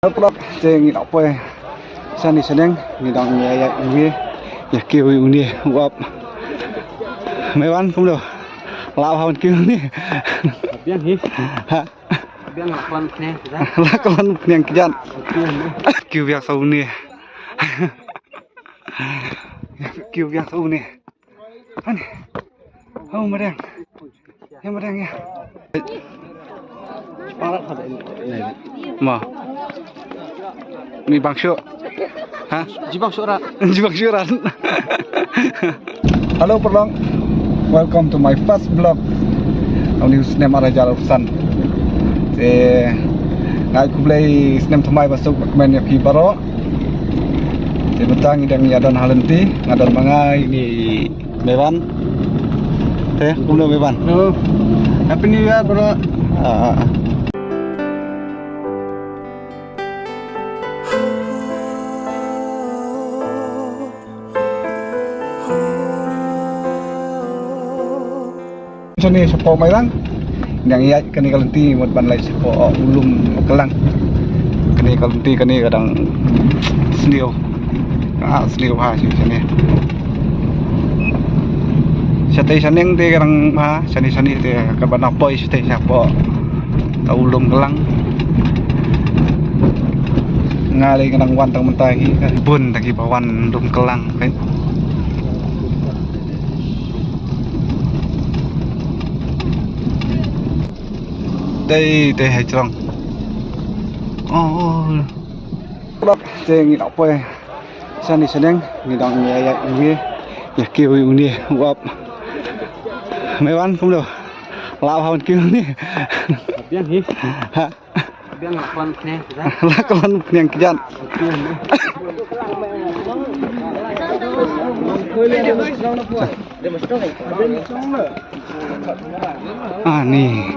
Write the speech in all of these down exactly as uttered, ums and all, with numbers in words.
Paralok, te ngi la poi shane shaneng, ngi dang ïa ïa uni, ïa kiew uni, u ap. Mewan kumno? Lah ban kiew uni. Biang hi. Ha? Biang lah ban kne kita. Lah ban kne kita. Kiew uni. Kiew biang sa uni. Kiew biang sa uni. Ani. Oh, madang. Ya, madang ya. Ma. Mi bang shu. Ha? Ji bang shu rat. Ji bang shu rat. Hello, paralok. Welcome to my first vlog. Uni u snem ar hajar arphew san. Te nga ai khublei snem thymmai basuk ba kmen ïa phi baroh. Te mynta ngi dang ïa don ha lynti, nga don ma nga ine i Mewan. Te kumno Mewan? Hello. Happy New Year, bro. Ah, ah, ah. Shane shapoh Mairang. Nang ïaid kane ka lynti mut ban leit shapoh, oh, u lum Klang. Kane ka lynti kane ka dang sniew. Ah, sniew ha shane. Shatei shaneng te ka dang ha, shane shane te ka ban poi shatei shapoh. Ta u lum Klang. Nga lei ka dang wan tang mynta ki ka bun ta ki ba wan lum Klang. Dei, dei, hai jrong. Oh, oh. Te ngi la poi shane shaneng, ngi dang ïa ïa uni, ïa kiew uni, u ap. Mewan kumno? Lah ban kiew uni. Biang hi. Ha? Biang lah ban kne kita. Lah ban kne kita. Ah, ni.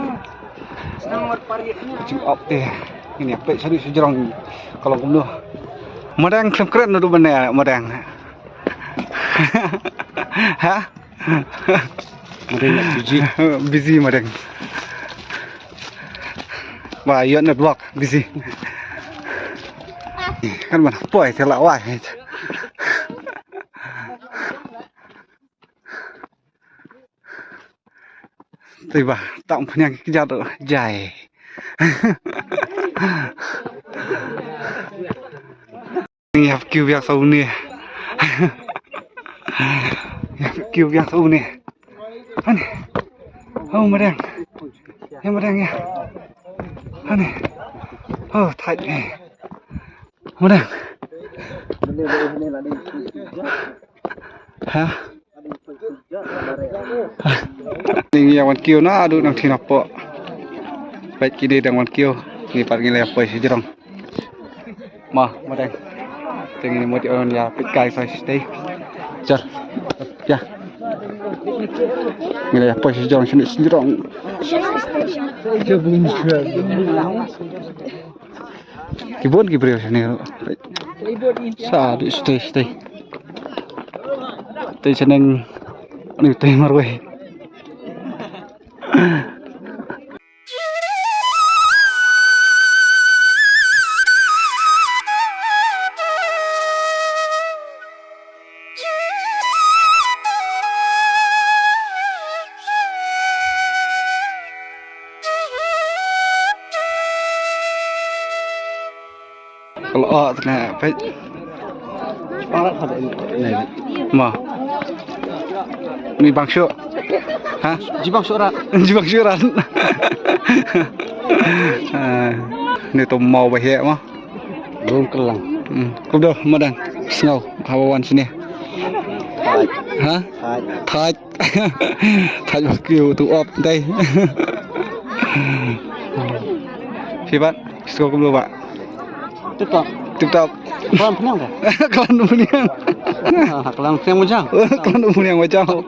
Ju ap te. Ini apa sadu sejrong kalau kumno. Madang khlem kren du bane madang. Ha? Madang nak busy. Busy madang. Wah, ïoh network busy. Kan mana poi te la wai. Te ba tam phniang ki jadu jai. Ngi hap kiew biang sa uni. Ngi hap kiew biang sa uni. Ani. Oh, madang. Ya, madang ya. Ani. Oh, tight ni. Madang. Ha? Ngi ïa wan kiew naduh nangthie napoh. Peit kine dang wan kiew. Ngi pat ngi la poi sha jrong. Ma, madang. Te ngi mut ïa wan ïa peit kai sa shatei. Jar. Ya. Ngi la poi sha jrong, sha jrong. Ki bun ki briew shane ruh. Sa dei shatei shatei. Te shaneng ni te marwei. Kalau oh tena peit. Ma. Mi bang shu. Ha? Ji bang shu rat. Ji bang shu rat. Ah, ni to mau ba he ma. Lum Klang. Hmm. Kumno madang. Sngew haba wan shane. Thait. Ha? Thait. Thait. Thait ba kiew tu op dei. Phi Bat, sngew kumno Bat? Tip top. Tip top. Klan Phniang ka? Klan Phniang. Ah, Klan Phniang Bajau. Klan Phniang Bajau.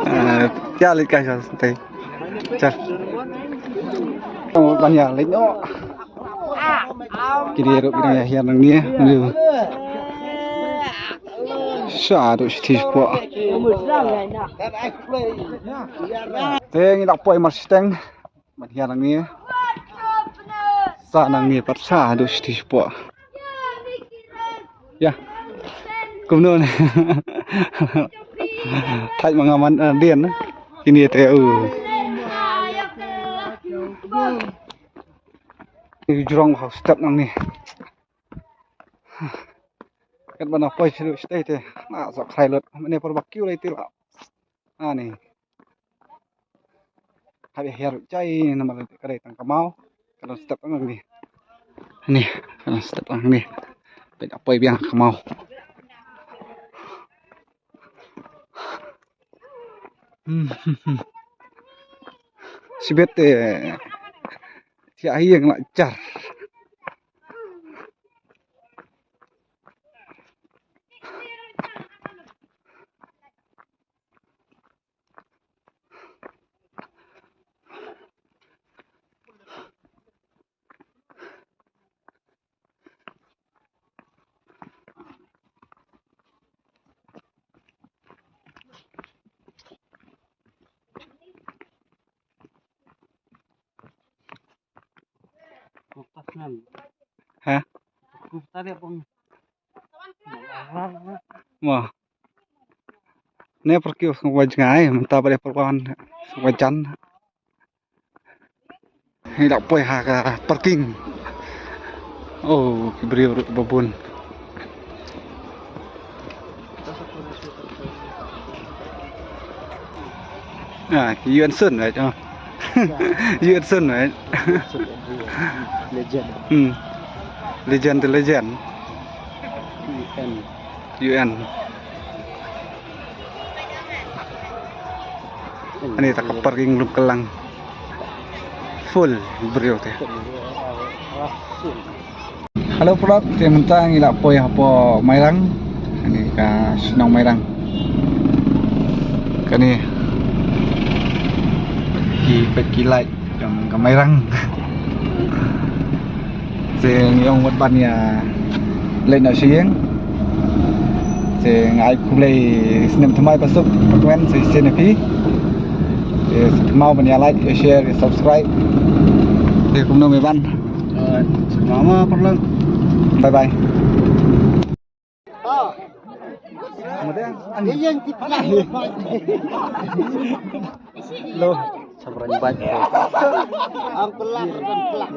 Ah, ïa leit kai sa tei. Chal. Ban ïa leit noh. Kine ruh ki dang ïa hiar nangne. Sa ruh shi ti spot. Te ngi dak poi mar shiteng. Ban hiar nangne. Sa nangne pat sa du shiti shpoh. Ya. Kumno ne. Thait ma nga man, eh, dien. Kine te u. Ni jrong ha step nangne. Kat ba nga poi sha du shiti te. Na sa khrai lut. Mane por ba kiew lai te la. Ani. Haba hiar jai namar ka dei tang ka maw. Ka don step ngan ni. Ni, ka don step ngan ni. Peit ap poi biang ka maw. Hmm, hmm, hmm. Sibet eh. Sia hiang la jar. Ha? Mo. Ne parking sngewbha jngai, mynta ba dei parking sngewbha jan. Ngi la poi ha ka parking. Oh, ki briew ruh ba bun. Ah, U N Sun, right? Oh. U N Sun, right? Legend. Hmm. Legend to legend. U N. U N. Ani ta ka parking lum kelang. Full briew te. Hello vlog, te mynta ngi la poi hapoh Mairang. Ani ka shnong Mairang. Kane ki peit ki light jong ka Mairang. Te ngi ong wat ban ïa leit noh sha ïing. Te nga ai khublei snem thymmai basuk pakmen sa shisien ïa phi. Te sa kynmaw ban ïa like, ïa share, ïa subscribe. Te kumno me ban. Sa kynmaw ma parlok. Bye bye. Lo. Sabran bike. Ang pelak, pelak.